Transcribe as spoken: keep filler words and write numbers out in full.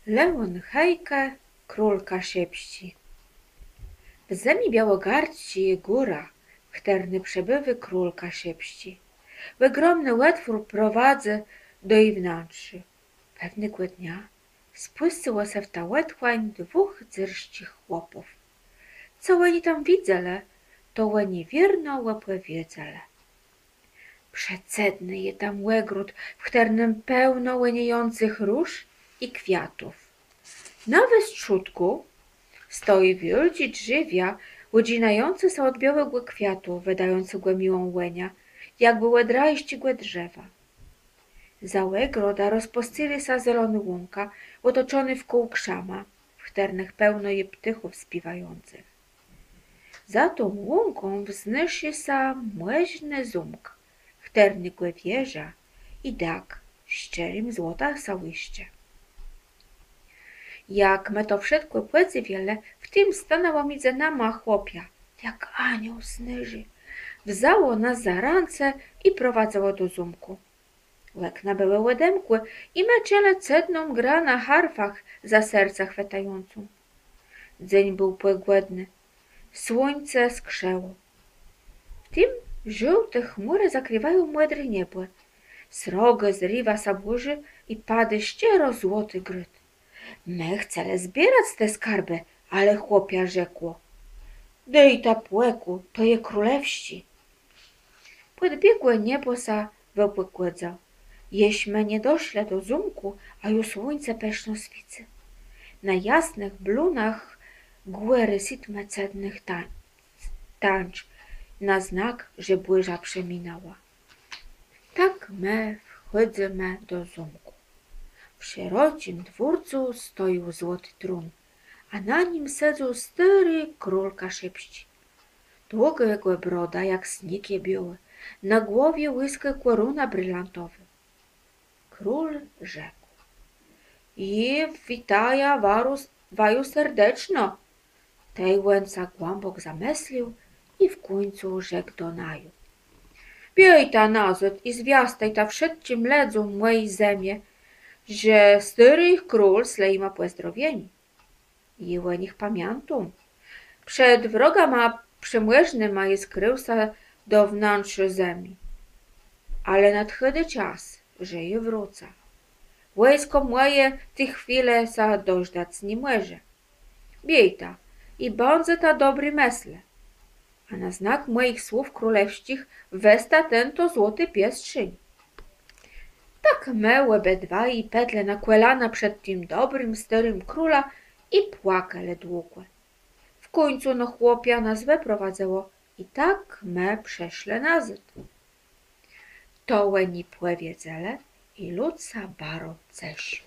León Hejke, Król kaszëbsczi. W zemi biôłogardzczi je góra, w chtërny przebiwô król kaszëbsczi. Ògromny òtwór prowadzy do ji wnãtrzi. Pewnégò dnia spùscëło sã w tã òtchłań dwóch dzyrsczich chłopów. Co òni tam widzelë, to òni wiérno òpòwiedzelë. Przecëdny je tam ògród, w chtërnym pełno wòniejącëch róż i kwiatów. Na westrzódkù stoji wiôldżé drzewiã, ùdżinającé sã òd biôłégò kwiatu, wëdającégò miłą wòniã, jakbë òd rajsczégò drzewa. Za ògrodã rozpòscélô sã zelonô łąka, òtoczonô wkół krzama, w chtërnëch pełno je ptôchów spiéwającëch. Za tą łąką wznôszô sã mòżny zómk, chtërnégò wieża i dak szczerim złotã sã łiszcze. Jak më to wszëtkò pòdzywielë, w tim stanãło midzë nama chłopiã, jak aniół snôżi. Wzãło nas za rãce i prowadzëło do zómkù. Òkna bëłë òdemkłé i më czëlë cëdną grã na harfach za serca chwëtającą. Dzéń béł pògòdny, słuńce skrzëło. W tim żôłté chmùrë zakriwają mòdré niebò. Srogò zriwô sã bùrzô i padô szczero złoti grôd. Më chcelë zbierac te skarbë, ale chłopiã rzekło: Dôjta pòkù, to je królewsczi. Pòdbiegłé niebò sã wëpògòdzô. Jesz më nie doszlë do zómkù, a ju słuńce pëszno swiécy. Na jasnëch blónach gòrzi sétmë cëdnëch tańcz, na znak, że bùrza przeminãła. Tak më wchòdzymë do zómkù. W szeroczim dwòrcu stojôł złoti trón, a na nim sedzôł stôri król kaszëbsczi. Długô jegò broda jak sniég je biôłi, na głowie łiskô kòruna brilantowô. Król rzekł: Jô witajã waju serdeczno. Tej òn sã głãbòk zamëslił i w kùńcu rzekł do naju: Biéjta nazôd i zwiastëjta wszëtczim lëdzóm mòji zemie, że stôri jich król sle jima pòzdrowienié. Jô ò nich pamiãtóm. Przed wrogama przemòżnyma jô skrił sã do wnãtrz zemi. Ale nadchôdô czas, że jô wrócã. Wòjskò mòje ti chwilë sã dożdac ni mòże. Biéjta i bądzëta dobri mëslë. A na znak mòjich słów królewsczich wezta ten to złoti piestrzéń. Tak më òbëdwaji pedlë na kòlana przed tim dobrim, stôrim królã i płakelë długò. W kùńcu no chłopiã nas wëprowadzëło i tak më przëszlë nazôd. To ò ni pòwiedzelë i lud sã baro cesził.